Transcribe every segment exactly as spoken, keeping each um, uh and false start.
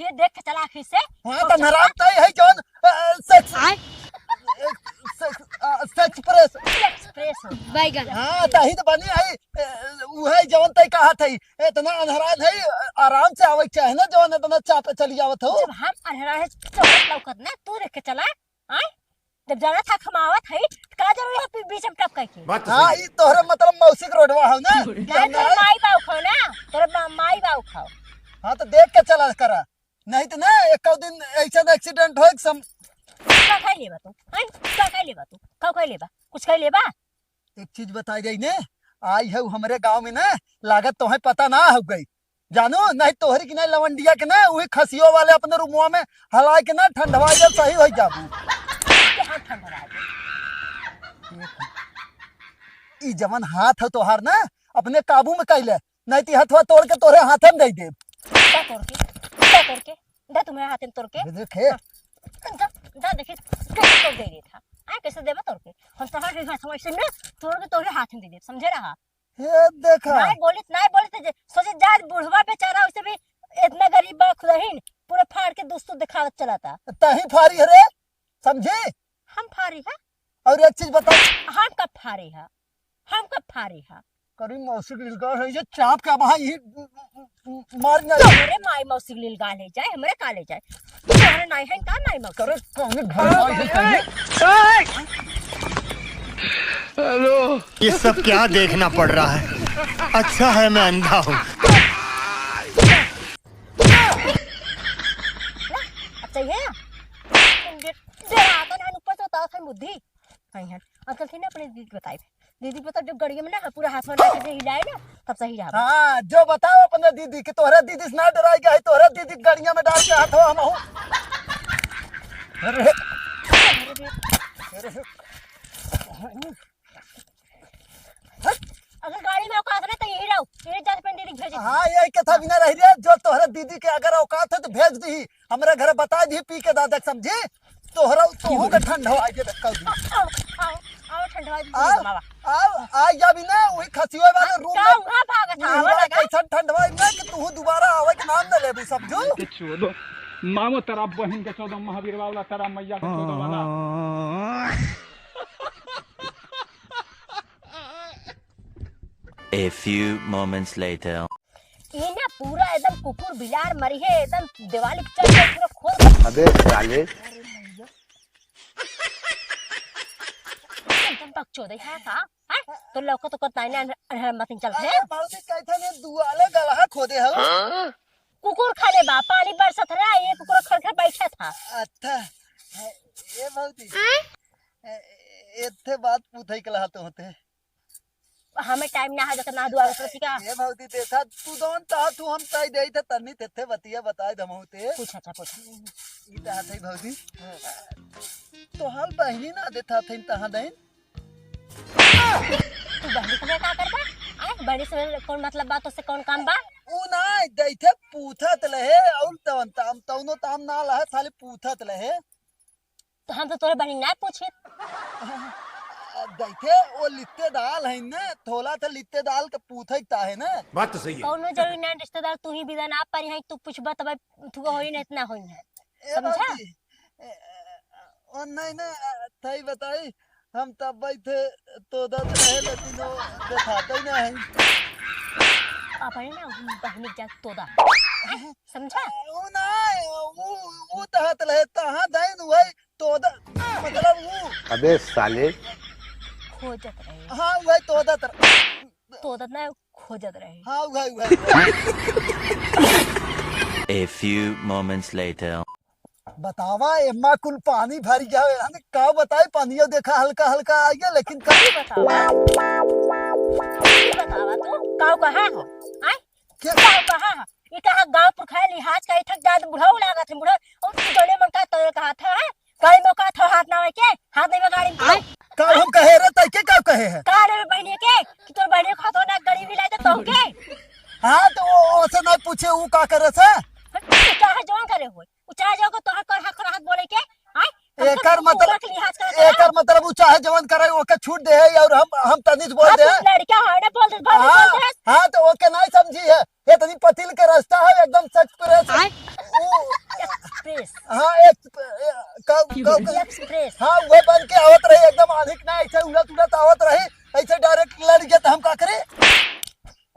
ये देख के चला आँखी से। हाँ, तो नाराज तो है जौन, अ, sex, आय? अ, sex, अ, sex press। Sex press हो। बैगन। हाँ, तही तो बनी है, अ, उहे जौन तय कहा थई, इतना अनहरान है, अ, आराम से आवे के चाहे ना, जौन इतना चापे चली आवत हो। जब हम अनहरान है, चौकट लौकत ना, तू देख के चला, आय? जब जाना था कमावत है, तो का जरूरी है बीच में टपके के? बात तो हाँ, सही है। ई तोहरे मतलब मौसी के रोडवा हो ना? नहीं, तोरे माई बाऊ खाओ ना, तोरे मा-, माई बाऊ खाओ। हाँ, तो देख के चला करा, नहीं तो ना एक दिन ऐसा accident हो, एक सम- का खाई लेबा तू? हैं? का खाई लेबा तू? का खाई लेबा? कुछ खाई लेबा? एक चीज बताई जाई ने, आई है हमरे गांव में ना, लागत तोहे पता ना हो गई, जानू, नहीं तोहरी की नहीं लवंडिया के ना, वही खसियो वाले अपने रूमवा में हलाए के ना ठंडवा जब सही हो जाबू। के हाथ ठंडवा दे। ई जवन हाथ है तोहार ना, अपने काबू में कैले, नहीं तो हथवा तोड़ के तोरे हाथे में दे देब। का तोड़ के? का तोड़ के? दे तुम्हारे हाथे में तोड़ के। दे देखे। हाँ। जा, जा देखी, कैसे तोड़ दे देता। आए कैसे देबा तोड़ के? हम तो हर हथवा से ना तोड़ के तोरे हाथ में दे देब, समझे रहा? ये देखा। नाय बोलित, नाय बोलित जे सोचे जा बुढ़वा बेचारा, उसे भी इतना गरीब बा खुदहिन, पूरा फाड़ के दोस्तों दिखावत चलाता। तही फारी है रे, समझी? हम फारी है? और एक चीज बता। हम कब फारी है? हम कब फारी है? करी मौसी के लिलगाल है, ये चाप के अब हाँ यही मार ना। हमरे माई मौसी के लिलगाल है जाए, हमरे का ले जाए? तुम्हारे नाई है का माई मौसी? करे कौन घर में आई है कहीं? ये सब क्या देखना पड़ रहा है? अच्छा है मैं अंधा हूँ। अच्छा ये? तुम डे-, डराता ना ऊपर से उतारा था बुद्धि। कहीं है। आजकल थी ना अपने दीदी के बताई। दीदी के बताओ जब गड़िया में ना पूरा हाथ में लेके हिलाए ना, तब सही रहा। हाँ, जो बताओ अपने दीदी के, तोहरा दीदी से ना डराई गई, तोहरा दीदी के गड़िया में डाल के हाथ हो हम हूँ। अरे। अरे। अगर गाड़ी में औकात रहे तो यही रहो, यही जात पे दीदी भेज। हाँ, यही कथा बिना रही रे, जो तोहरा दीदी के अगर औकात है तो भेज दी, हमरा घर बता दी पी के दादा के समझी, तोहरा तोहू के ठंड हो आइए धक्का दी। आओ, आओ, आओ ठंडवा दी आओ, मावा। आओ, आ जा भी ना, वही खसियो वाले रूम का में। उहाँ भागत है, मुहरा आवा लगा। कैसन ठंडवा ना कि तू दोबारा आवे के नाम न लेबू समझू। के चोदो, मामो तेरा बहिन के चोदो, महावीर बावला तेरा मैया के चोदो वाला। A few moments later. ई ना पूरा एकदम कुकुर बिलार मरी है, एकदम दिवाली चल के पूरा खोल। अबे साले। एकदम बकचोदे है का? हैं? तो लौका तो कत नाई ना अनहर मतिन चल है। अरे भौजी कहते ने दुआले गलहा खोदे हो। कुकुर खाने बा, पानी बरसत रहा, ये कुकुर खड़ खड़ बैठा था। अच्छा। ए भौजी। आय? ए, एथे बात पूछे के लहा तो होते। हमें टाइम ना है, जब ना दुआ उठती का। ए भौजी, देखा, तू जौन चाह, तू हम चाह दे थे, तन्नी तेथे बतिया बताए दमहू ते। पूछ, अच्छा, पूछ। ई चाहत है भौजी, तो हाल बहिनी ना देता थे, तहाँ दहिन। तू बहिनी से का करबा? आय, बहिनी से कौन मतलब बा, तो से कौन काम बा? ऊ ना, दैथे पूछत लहे, और तवन ताम, तौनो ताम ना लहे, खाली पूछत लहे। तो हम तो तोरे बहिनी ना पूछित। अब देखे, वो लित्ते दाल है ने, थोला थे लित्ते दाल के पूछे के ताहे ने। बात तो सही है। कौनो जरूरी ना रिश्तेदार, तू ही विदा ना पारी है, तू पूछबा तब तू होई ना, इतना होई है। ए समझा? बाबूजी, ए, ओ नहीं ना, थई बताई, हम तब बैठे तो दत रहे, लेकिन वो देखाते ही ना है। अपने ना बहिनी के जात तोदा। समझा? ऊ ना, ऊ, ऊ तहत रहे, तहाँ जाइन वही तोदा, मतलब ऊ। अबे साले। खोजत रहे। हाँ, वही तोदत रहे। तोदत ना, खोजत रहे। हाँ, वही, वही। A few moments later. बतावा, एम्मा कुल पानी भर गया है। हम का बताई, पानियो देखा हल्का हल्का आ गया, लेकिन का ई बतावा। ई बतावा तू, काऊ कहाँ हो? आय? क्या? काऊ कहाँ हो? ई कहाँ गाँव पुरखा लिहाज का इठक जात बुढ़ऊ लागत है, बुढ़ऊ। और तू जने मन का तोरे कहा था, हैं? गाड़ी में का था, हाथ ना आवे के? हाथ नहीं में गाड़ी में। आय? का हम कहे रे, तै के का कहे है? का रे बहनी के? कि तोर बहनी को हाथों ना गाड़ी भी लाई दे तो के? हाँ, तो वो, वो से नहीं पूछे, वो का करे से? तू चाहे जौन करे होई। उ चाहे जाओ को तोहर कर हक हाथ बोले के, आय? हम एकर सब मतलब, कुकुर के लिहाज करत हन। एकर मतलब उ चाहे जवन करे, ओके छूट दे है और हम, हम तनी से बोल हाँ, दे तू है। लड़का है ना, बोल दे, बोल दे, हाँ, बोल दे। हाँ, तो ओके नहीं समझी है। ये तनी पतिल के रास्ता है, एकदम सच प्रेस। आय? उ, एक्सप्रेस। हाँ, एक, ए, का, का, का, एक्सप्रेस। हाँ, वह बन के आवत रही, एकदम आंधी के ना ऐसे उड़त उड़त आवत रही, ऐसे डायरेक्ट लड़ गया तो हम का करी?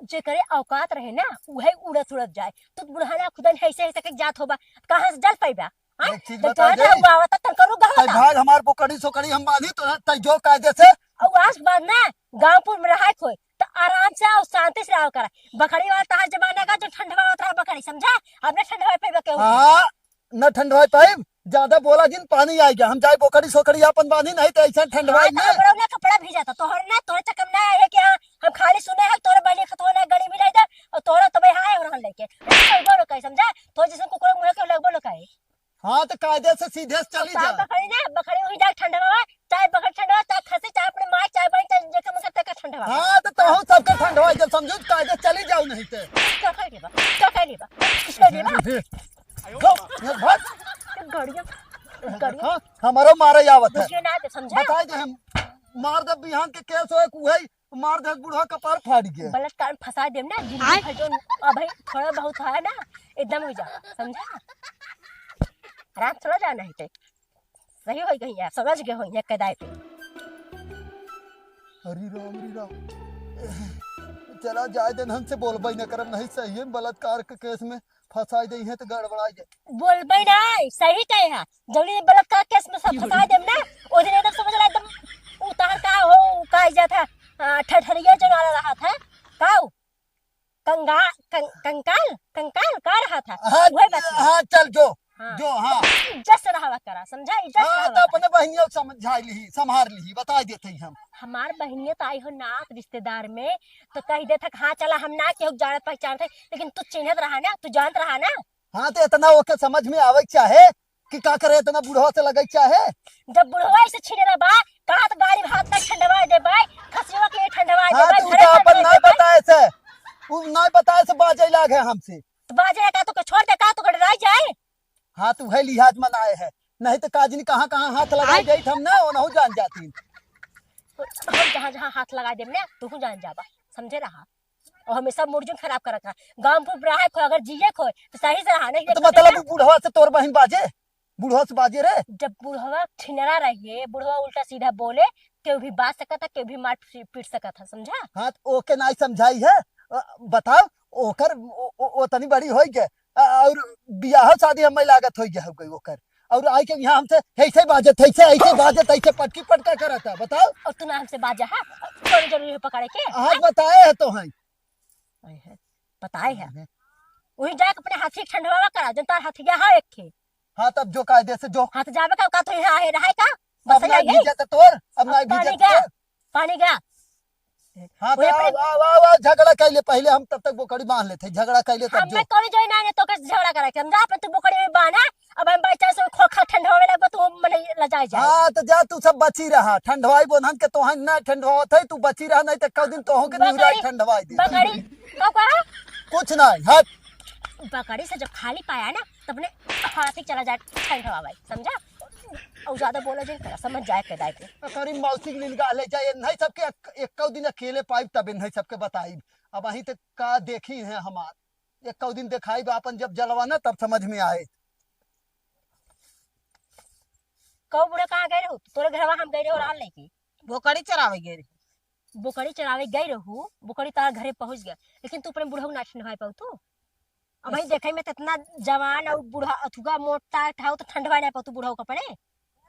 जेकरे औकात रहे ना, वही उड़त उड़त जाए। तू बुढ़ाना खुदन ऐसे ऐसे के जात होबा, कहाँ से जल पाइबा? हाँ? एक चीज तो बता जाए दे। ना, हुआ आवता तन करू गहरा तै था। भाग हमार बोकड़ी सोकड़ी हम बांधी तो ना, तै जो कायदे से। और आज के बाद ना गांवपुर में रहा कोई तो आराम से आओ, शांति से आओ करा। बकरी वाला तहार जमाना का जो ठंडवा होत रहा बकरी, समझा? अब ना ठंडवा पाइबा केहू। हाँ, न ठंडवा पाइब, ज्यादा बोला जिन, पानी आ गया, हम जाए बोकड़ी सोकड़ी अपन बांधी, नहीं तो ऐसा ठंडवा हाँ, तो में। हमरो ना कपड़ा भीजा था, तोहर ना, तोहरे चक्कर में ना आए कि हाँ, हम खाली सुने हैं, तोरे बहनी खतवा ना गड़ी मिलाई दे, और तोहरा तो भाई हाँ, और हम लेके। नहीं, कोई बोलो कहे, समझा? तो जैसे कुकुर मुँह के लगबो लो कहे। हाँ, तो कायदे से सीधे से चली तो जा। बकरी ना, बकरी वही जाए ठंडवा, चाहे बकरी ठंडवा, चाहे खसी, चाहे अपने माँ, चाहे बहन, चाहे जेकर मन करे तेकर ठंडवा। हाँ, तो तहु सबके ठंडवा, जब समझू तो कायदे से चली जाओ, नहीं तो। क्या कह लेबा? क्या कह लेबा? कुछ कह लेबा? जो, ये भाग। गाड़िया, गाड़िया। हाँ, हमारो मारे आवत है। बुझिए ना, तो समझा? बताए दे हम, मार दे बिहान के केस होए, उहे मार दे, बूढ़ा कपार फाट गया। बलात्कार में फंसा देम ना, जिंदगी आय। भर जो अभी थोड़ा बहुत है ना, एकदम हो जा, समझा? आराम चला जा, नहीं तो सही हो गई है, समझ गए हो ये कदाई पे। हरी राम, हरी राम। चला जाए देन, हमसे बोलबे न करम, नहीं सही है, बलात्कार के केस में फंसाई दे हैं तो गड़बड़ाई जाए। बोलबे ना, सही कहे है। जौनी बलात्कार केस में सब फंसा देम ना, ओ दिन एकदम समझ ला, एकदम उतार का हो, का इज्जत है, आ, ठठरिया जो नारा रहा था, का हो? कंगा-, कं-, कंकाल, कंकाल का रहा था? हाँ, वही बच्चा। हाँ, चल जो, हाँ। जो, हाँ। इज्जत से रहा करा, समझा? इज्जत से हाँ, रहा तो करा। अपने बहनियों को समझा लिही, संभार लिही, बता देते ही हम। हमार बहनिया तो आई हो नात रिश्तेदार में, तो कह देत हक, "हाँ, चला, हम ना केहू जानत पहचानत है, लेकिन तू चिन्हत रहा ना, तू जानत रहा ना।" हाँ, तो इतना ओके समझ में आवे के चाहे कि का करे, इतना बुढ़वा से लगे के चाहे। जब बुढ़वा ऐसे छीने रहा बा, कहा तो गाड़ी में हाथ ना ठंडवा दे भाई, खसियों के ठंडवा दे हाँ, भाई, तू घरे तो अपन ठंडवा ना दे भाई। बताए से, उ ना बताए से बाजे लाग है हमसे। तो बाजे है का, तो के छोड़ दे का, तो के डराई जाए। हाँ, तू है लिहाज मनाए है, नहीं तो काजनी कहाँ कहाँ हाथ लगाई आय। गई हम ना, ओनहु जान जाती। हम जहाँ जहाँ हाथ लगा देम ना, तू जान जाबा, समझे रहा। और हमेशा मूड जो खराब करत रहा। गाँव में रहा खोए, अगर जिए खोए, तो सही से रहा, नहीं तो तो मतलब बुढ़वा से तोर बहिन बाजे? बुढ़वा से बाजे रे? जब बुढ़वा छिनरा रहिए, बुढ़वा उल्टा सीधा बोले, केहू भी बाज सकत है, केहू भी मार पी-, पीट सकत है, समझा? हाँ, तो ओके नाई समझाई है। अ, बताओ, ओकर, ओ, ओ, ओ तनी बड़ी होई गए, अ, और बियाह शादी हमें लागत होई गए, हो गई ओकर। और आई के यहाँ हमसे ऐसे बाजत, ऐसे, ऐसे बाजत, ऐसे पटकी पटका करत है, बताओ। और तू ना हमसे बाजा है, कौन जरूरी है पकड़े के? आज बताए है तो हैं। आए है, बताए है। आए है। वही जाके अपने हाथी के ठंडवावा करा, जन तार हाथी गया है एक खे। हाँ, तब जो कायदे से जो। हाँ, तो जावे का, का तो यहाँ है, रहा है का? अब बस ना जाइए। भीजे तो तोर, अब अब ना पानी भीजे तो गया, तोर। पानी गया। हाँ, तो वही अपने आओ, आओ, आओ, आओ, झगड़ा कर ले पहले, हम तब तक बोकड़ी बांध लेते, झगड़ा कर ले तब हम जो। मैं कौन जो ना, तो कैसे झगड़ा करा के? हम जा अपन तू बोकड़ी में बांधा, अब हम बाई चांस में खोखा ठंडवावे लगबो, तो मने लजाई जाए। हाँ, तो जा तू सब बची रहा, ठंडवाई बोनहन के तोहन ना ठंडवावत है, तू बची रहा, नहीं तो कई दिन तोहन के बकरी, निहुराई ठंडवाई दे। बकरी, का कहा? कुछ नहीं, हट। बकरी से जब खाली पाया ना, तब ने हाथी चला जाए ठंडवावे, समझा? और ज्यादा बोला जिन करा, समझ जाए के दाई के। अरे मौसी के लीलगा ले जाए, नहीं सबके एक, एक दिन अकेले पाइब, तब नहीं सबके बताइब। अब अहीं तक का देखी है हमार, एक दिन देखाइब आपन जब जलवा ना, तब समझ में आए। कौ बूढ़ा कहाँ गए रहू? तोरे घरवा हम गए रहो रहल लेके। बोकड़ी चरावे गए रही। बोकड़ी चरावे गए रहू, बोकड़ी तार घरे पहुँच गया, लेकिन तू अपने बुढ़ऊ ना ठंडवाए पाऊ तू। अब भाई देखे में तो इतना जवान और बूढ़ा अथुआ मोटा ठाऊ तो ठंडवाए ना पाऊ तू बुढ़ऊ कपड़े।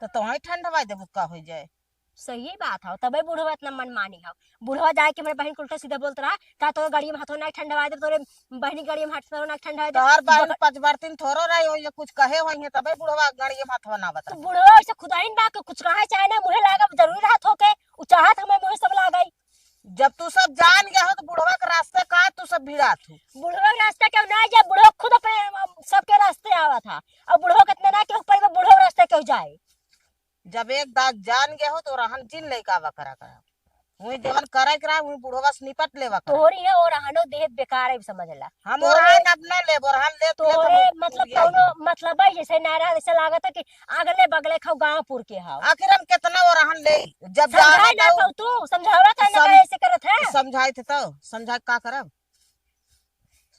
तो तोहई ठंडवाए देबू का हो जाए? सही बात हौ, तबे बुढ़वा इतना मनमानी हौ। बुढ़वा जाए के मेरे बहिन के उल्टा सीधा बोलत रहा, "का तोर गाड़ी में हाथों ना ठंडवाए दे, तोरे बहिनी गाड़ी में हाथों ना ठंडवाए दे।" तोहर बहिन बक- पचबर्तिन थोड़ो रही हो, ये कुछ कहे होइहे, तबे बुढ़वा गाड़ी में हाथों ना बता। तो बुढ़वा ऐसे खुदाइन बा के कुछ कहे चाहे ना, मुँहे लागा जरूरी रहत हो के, उ चाहत हमें मुँहे सब लागाई। जब तू सब जान गया हो तो बुढ़वा के रास्ते का तू सब भिड़ात हो? बुढ़वा के रास्ते क्यों ना, जब बुढ़वा खुद अपने, अम, सबके रास्ते आवा था, और बुढ़वा कितना ना के ऊपर में बुढ़वा रास्ते क्यों जाए? जब एक दाग जान गया हो तो रहन जिन लइका बकरा करा। वही जवन करे के रहा, वही बुढ़वा से निपट लेवा करा। तोहरी है और रहनो देह बेकार है, समझ ला। हम तोहरे, और रहन अब ना लेब, और रहन लेब, लेब तोहरे हम मतलब पूरिया कौनो ही। मतलब है, जैसे नारा ऐसे लागत है कि अगले बगले खाओ गाँव पुर के हाओ। आखिर हम कितना और रहन ले, जब समझाए जाना ना तो पाऊ तू, समझावा का ना समझ-, ऐसे करत है। समझाए थे तो, समझा का करब?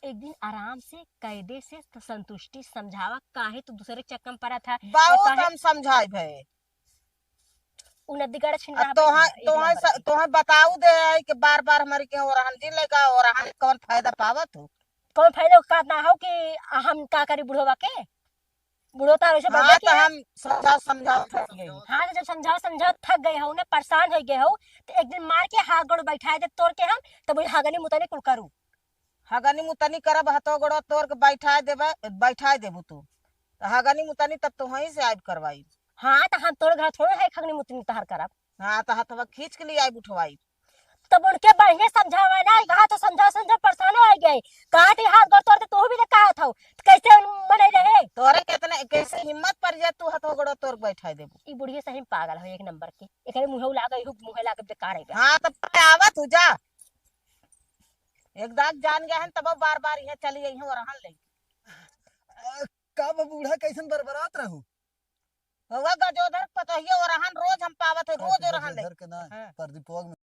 एक दिन आराम से, कायदे से, त-, संतुष्टि समझावा, काहे तू दूसरे के चक्कर में पड़ा था? बहुत काहे हम समझाए भए। उ नदीगढ़ छिन अब रहा तोहे, भाई, एक तोहे नंबर स-, के। तोहे बताऊ दे है कि बार-बार हमरी के ओरहन जी लेगा, ओरहन कौन फायदा पावत हो? कौन फायदा का ना हो कि हम का करी बुढ़वा के? बुढ़ो तो वैसे हाँ, बदे तो के। हम समझा, समझा थक गए। हाँ, तो जब समझा, समझा थक गए हो ना, परेशान हो गए हो, तो एक दिन मार के हाथ गोड़ बैठा दे तोड़ के हम, तब हगनी मुतनी कुल करू। हगनी मुतनी करब, हथो गोड़ो तोड़ के बैठाए देबे, बैठाए देबू तू। त हगनी मुतनी तब तोहई से आइब करवाई। हाँ, त हम तोर घर थोड़े है हगनी मुतनी तहर करब। हाँ, त हथवा खींच के लिए आइब उठवाई। तब उनके बढ़िया समझावे ना, कहा तो समझा, समझा परेशान हो गए। कहा थी हाथ गोड़ तोड़ दे, तू भी तो कहा था। त कैसे मने रहे? तोरे कितने, कैसे हिम्मत पर जे तू हथो गोड़ो तोड़ के बैठाए देबू? ई बुढ़िया सही में पागल हो एक नंबर के। एकरे मुँहे लागे, इहू मुँहे लागे बेकार है। हाँ, तब आवत हो जा। एक दाग जान गया है, तब बार-बार यहाँ चली आई है ओरहन ले। अ, का बा बूढ़ा, कैसन बरबरात रहू? हवा गजोधर पतोहिया ओरहन रोज हम पावत है, रोज अच्छा, ओरहन ले। गजोधर के ना, हाँ। प्रदीपवा में।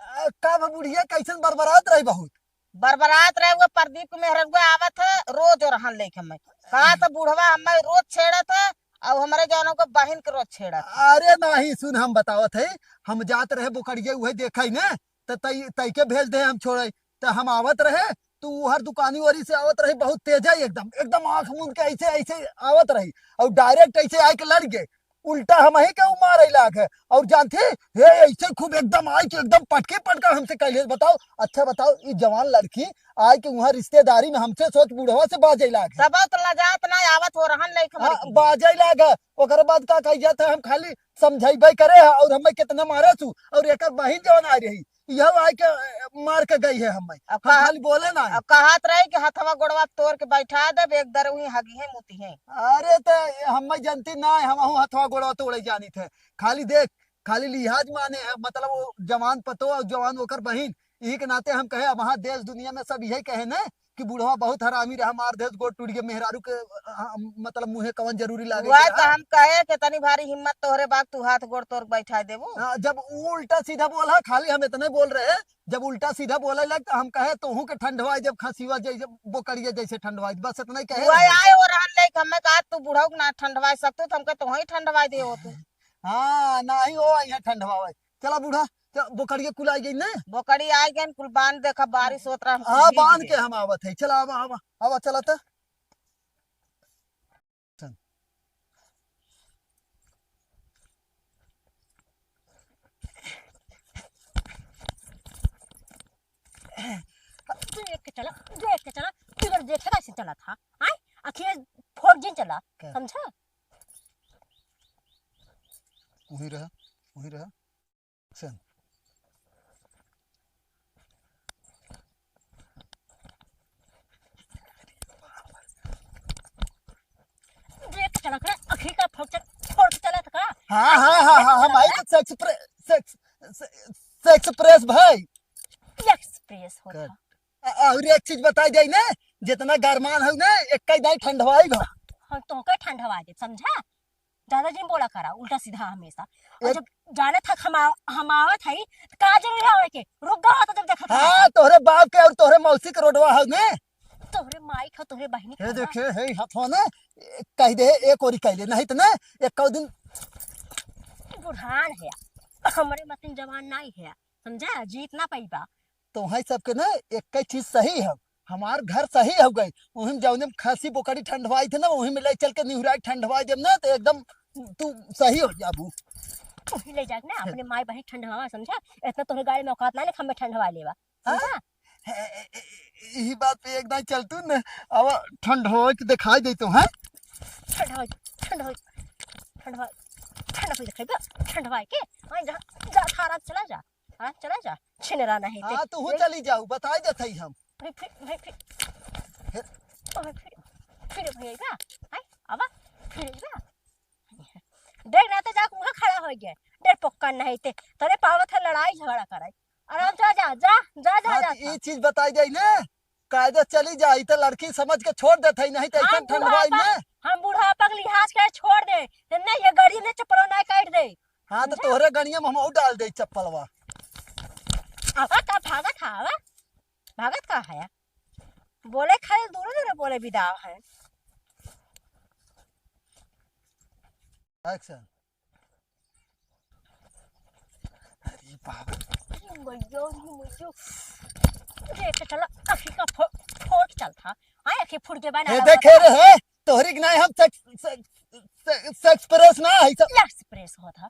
अ, का बा बुढ़िया, कैसन बरबरात रही बहुत? बरबरात रहे, वो प्रदीप के मेहररुआ आवत है, रोज ओरहन लेके हमें। कहा तो बूढ़वा हमें रोज छेड़त है, और हमरे जौनों को बहिन के रोज छेड़त है। अरे नाही, सुन, हम बतावत है, हम जात रहे बोकड़िया उहे देखा ही ने, त तई, तई के भेज दे हम छोड़े। त हम आवत रहे, तो उ हर दुकानी ओरी से आवत रही, बहुत तेज है एकदम, एकदम आँख मूंद के ऐसे, ऐसे आवत रही, और direct ऐसे आए के लड़ गए। उल्टा हम ही के उ मारे लाग है। और जानती, हे ऐसे खूब एकदम आए के एकदम पटके पटका हमसे कहले, बताओ, अच्छा बताओ, ई जवान लड़की आए के वहाँ रिश्तेदारी में हमसे सोच बुढ़वा से बाजे लाग है। तब तो लजात ना आवत हो रहन लइक हमरे हाँ, की। बाजे लाग है। ओकर बाद का कह जाता, हम खाली समझाइबे करे है और हमें कितना मारे सु, और एकर बहिन जवन आ रही, यह आए के, अ, मार के गई है हमें। अब हम कहा-, खाली बोले ना है। अब कहत रहे कि हथवा गोड़वा तोड़ के बैठा देब, एक दर उही हगी है, मुती है। अरे त हमें जनती ना है, हमहू हथवा गोड़वा तोड़े जानी थे। खाली देख, खाली लिहाज माने है, मतलब वो जवान पतो और जवान ओकर बहिन, यही के नाते हम कहे, अब हाँ देश दुनिया में सब यही कहे न कि बुढ़वा बहुत हरामी रहा, मार देस, गोड़ टूट गया, मेहरारू के, अ, अ, मतलब मुँहे कवन जरूरी लागे वह के तो रहा। हम कहे कि तनी भारी हिम्मत तोहरे बाप, तू हाथ गोड़ तोड़ के बैठा देबू। हाँ, जब उ उल्टा सीधा बोला, खाली हम इतने बोल रहे, जब उल्टा सीधा बोले लग तो हम कहे, तोहू के ठंडवाई देब, खसिया जैसे, बोकड़िया जैसे ठंडवाई देब, बस इतना ही कहे वह रहे। आए हो रहन ले कि हमें कहा, "तू बुढ़ऊ के ना ठंडवाई सकतू," तो हमके तोहू ही ठंडवाई दे हो तू। हाँ, नाही हो, यहाँ ठंडवावे। चला बूढ़ा, चल, बोकड़िया कुल आ गई ने? बोकड़ी आ गई, कुल बांध देखा, बारिश होत रहा, हम हाँ, भीग बांध गए। के हम आवत है। चला, आवा, आवा, आवा, चला त। देख के चला, देख के चला, तू अगर देखे कैसे चला था, आय? अखिए फोड़ जिन चला, क्या? समझा? वहीं रहा, वहीं रहा। सुन। देख के चला करे, अखी का फोड़ चल, फोड़ के चला था का? हाँ, हाँ, हाँ, हाँ, हम आई तो सेक्स प्रे-, सेक्स, से-, सेक्स प्रेस भाई। एक्सप्रेस होता। कट। अ-, और एक चीज बताई जाई ना, जितना गरमान हो ना, एक ही दाई ठंडवाई भा। हम तो के ठंडवा दे, समझा? ज्यादा जिन बोला करा, उल्टा सीधा हमेशा। और एक जब जाने थक हम आ-, हम आवत हई, त का जरूरी है आवे के? रुक गवा तो जब देखत हाँ, हई। तोहरे बाप के और तोहरे मौसी के रोडवा हौ ने। तोहरे माई के, तोहरे बहिनी के हे ना। देखे, हे हथवा ने, कह दे, एक ओरी कह ले, नहीं त ने, एक दिन बुढ़ान है, हमरे मतिन जवान नहीं है, समझा? जीत ना पाइबा। तोहई सबके ना एक ही चीज सही है, हमार घर सही हो गई, वही में जौने में खसी बोकड़ी ठंडवाई थे ना, वही में ले चल के निहुराई ठंडवाई देब ना, तो एकदम तू सही हो जाबू। वही ले जाके ना अपने माई बहिन ठंडवावा, समझा? इतना तोहरे गाड़ी में औकात ना ले, हमें ठंडवा लेवा, हाँ? समझा? ए, ए, ए, यही बात पे एक दाई चल तू ना, अब ठंडवा के दिखाई दे तो, हाँ? ठंडवा, ठंडवा, ठंडवा, ठंडवा दिखाई दे, ठंडवा के, हाँ, जा, जा, आराम चला जा। हाँ, चला जा, छिनरा नहीं ते। हाँ, तू ए- चली जाऊ, बताई देत हई हम। भाई, फिर, भाई, फिर। हे। ओ, भाई, फिर, फिर भैया, हैं? आवा, फिर भैया। देख ना, तो जाके वहाँ खड़ा हो गया। डर पोक्का नहीं ते। तोरे पावत है लड़ाई झगड़ा करे। आराम से जा, जा, जा, जा, हाँ, जा, तो ये जा। चीज बताई जाई ने, कायदे चली जाई, तो लड़की समझ के छोड़ देत हई, नहीं तो ऐसा हम ठंडवाई बुढ़ापा, में। हम बुढ़ापा के लिहाज के छोड़ दे, नहीं ये गाड़ी में चप्पलों नहीं काट दे। हाँ, तो समझा? तोहरे गड़िया में हम और डाल दे चप्पलवा। आवा, का भागत है, आवा। भागत का है? बोले खाली दूरे दूरे बोले बिदाव है। Action। अरे बाप रे। अरे मैया, अरे मैया। अरे, एक चला, अखी का फो-, फोट चल था। आए, अखी फुट के बना ए, ना देखे होता। रे, हे, तोहरी के नाई हम सेक्स, सेक्स, सेक्स, सेक्स प्रेस ना है सब। एक्सप्रेस होत है।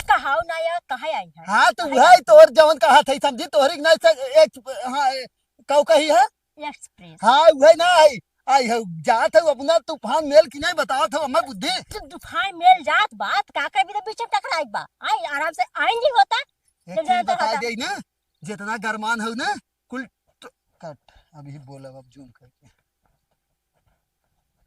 कहाऊ ना या, कहाँ आई है? हाँ, तो अरे। वही तोहर जवन कहा था, समझी, तोहरी के नाई से-, एक, हाँ, ए, काऊ कही है? एक्सप्रेस। हाँ, वही ना आई। आई है, जात है अपना तूफान मेल की नहीं बतावत है, हमें बुद्धि। तू तूफान मेल जात बात, का कर भी तो बीच में टकराई बा। आई, आराम से आई नहीं होता। एक जब चीज जाता बताई होता। गई ना, जितना गरमान हो ना, कुल ट-, कट, अभी बोलब अब जूम करके।